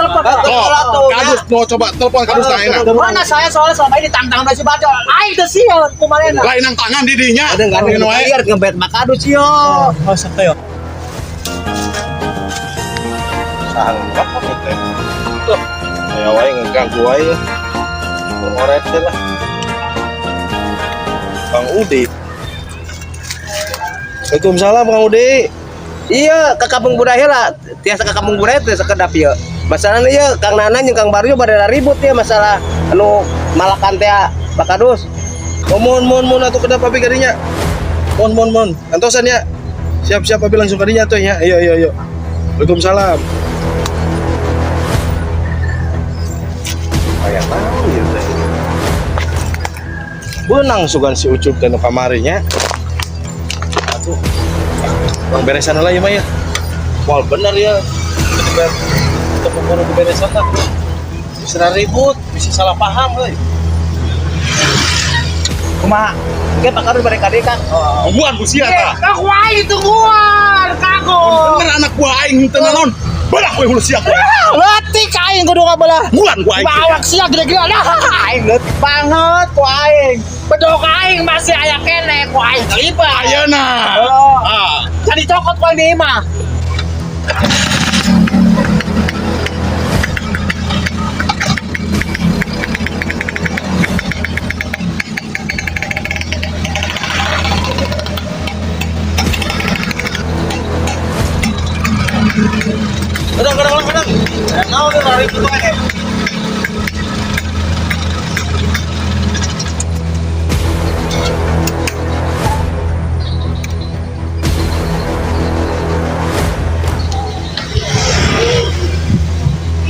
telepon. Oh, kadus mau coba telepon kadus tah enak. Mana saya soalnya selama ini tantang dari si Bajo. Aing teu sieun kumaha. Lain nang tangan di dinya. Ada enggak Ini wae. ada ngebet Pak Kadus yo. Oh, sok yo. Saha apa teh? Tuh, aya wae ngeganggu wae. Ngoret teh lah. Kang Udi. Waalaikumsalam Kang Udi. Iya, ke kampung budaya lah. Tiasa ke kampung budaya teh sekedap ieu. Masalahna ieu Kang Nana jeung Kang Baryo pada ribut ya masalah anu malakan teh Pak Kadus. Oh, mohon mohon mohon atuh kedap abi kadinya. Mohon mohon mohon. Antosan ya. Siap-siap abi langsung kadinya tuh ya. Ayo ayo ayo. Waalaikumsalam. Kayak tahu ya teh. Benang sugan si Ucup dan kamarinya. Aduh. Bang beresan lah ya Maya. Wah bener ya. Kita kudu beresan lah. Bisa ribut, bisa salah paham euy. Kumaha? Oke Pak Kadus bade kade Kang. Tungguan ku sia tah. Kang wae tungguan, kagok. Bener anak buah aing teu naon. Belah we hulu sia ku. Leutik aing kudu ngabelah. Tungguan ku aing. Bawak sia gede-gede lah. Aing leutik banget ku aing. Bedog aing masih aya keneh ku aing kelibat. Ayeuna. Oh. Ah. Jadi cokot ku aing di imah. Kadang kadang kadang. Naon teh ribut wae.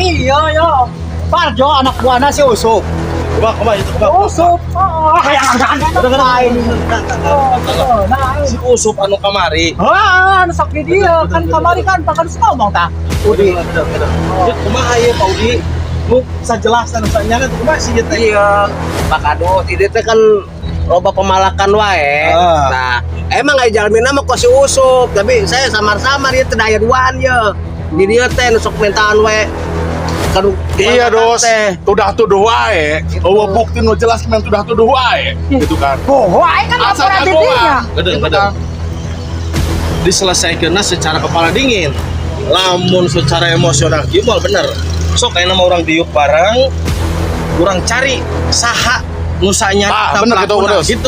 Iya yo. Parjo anak buahna si Usup. Kumaha kumaha itu kumaha. Usup. Oh, hayang aing. Oh, nah. Si Usup anu kamari. Ah, anu sok di dia kan kamari kan Pak Kadus ngomong tah. Udi. Ya kumaha ieu Pak Udi? Nu sajelasan sanyana kumaha sih ieu teh? Iya, Pak Kadus ini teh kan loba pemalakan wae. Ah. Nah, emang aya jalmina mah kok si Usup, tapi saya samar-samar ieu teh daya duaan ye. Di dieu teh nu sok mintaan wae. Kanu Iya dos, tudah tuduh wae. Eueuh bukti nu jelas men tudah tuduh wae, gitu kan. Boho aing kan Asal laporan di dinya. Gedeng gedeng. Diselesaikannya secara kepala dingin. Lamun secara emosional kieu moal bener. Sok kayaknya mah orang diuk bareng, urang cari saha nusanya Ah, bener gitu, Dos. gitu.